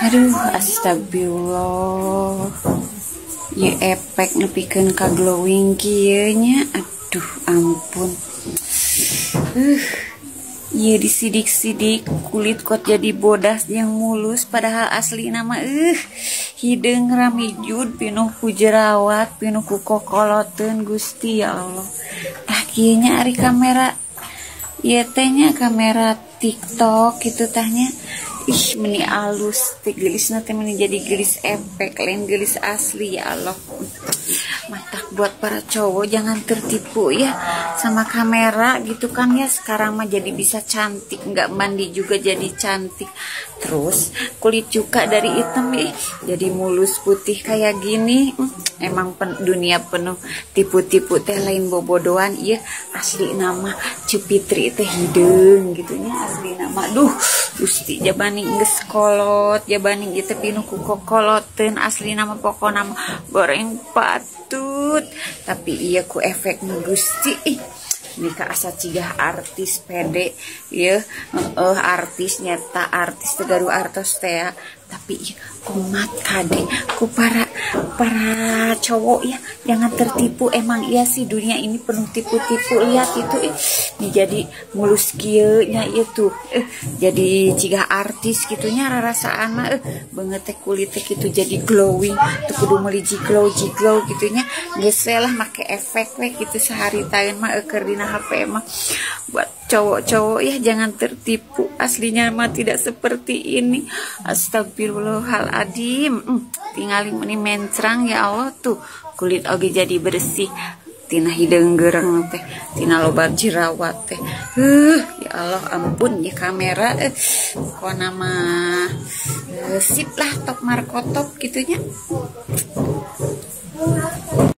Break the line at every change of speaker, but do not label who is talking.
Aduh, astagfirullah. Ieu efek nepikeun ka glowing kieu nya. Aduh, ampun. Ieu disidik-sidik kulit kot jadi bodas yang mulus, padahal asli nama hideung ramijud pinuh ku jerawat, pinuh ku kokoloteun. Gusti ya Allah. Tah kieu nya ari kamera ieu teh nya, kamera TikTok gitu tahnya. Ih, meni alus teh geulisna teh, meni jadi geulis efek, lain geulis asli, ya Allah. Matak buat para cowok, jangan tertipu ya sama kamera gitu kan ya. Sekarang mah jadi bisa cantik, nggak mandi juga jadi cantik. Terus kulit juga dari hitam ih jadi mulus putih kayak gini. Emang dunia penuh tipu-tipu teh, lain bobodoan. Iya, asli nama Ceu Fitri teh hideung gitu nya asli nama. Duh Gusti, jabani geus kolot, jabani ieu teh pinuh ku kokoloteun, asli nama pokona mah goreng patut. Tapi iya ku efek Gusti, ih nikah asa cigah artis pede ya, artis nyata, artis tegaru artos teh ya. Tapi iya, kumat kade ku para para cowok ya, jangan tertipu. Emang iya sih, dunia ini penuh tipu-tipu. Lihat itu, ih, ini jadi mulus kieu nya itu, jadi cigah artis gitunya rarasaan mah. Beungeut teh kulit teh gitu jadi glowing tuh, kudu meuli jiglow jiglow gitunya, geus lah make efek we gitu sehari taeun mah keur dina HP mah. Buat cowok-cowok ya, jangan tertipu, aslinya mah tidak seperti ini. Astagfirullahaladzim. Tingali meni mencrang, ya Allah. Tuh kulit oge jadi bersih, tina hideung gereng teh, tina loba jerawat teh. Ya Allah, ampun ya kamera. Pokona mah sip lah, top markotop gitunya.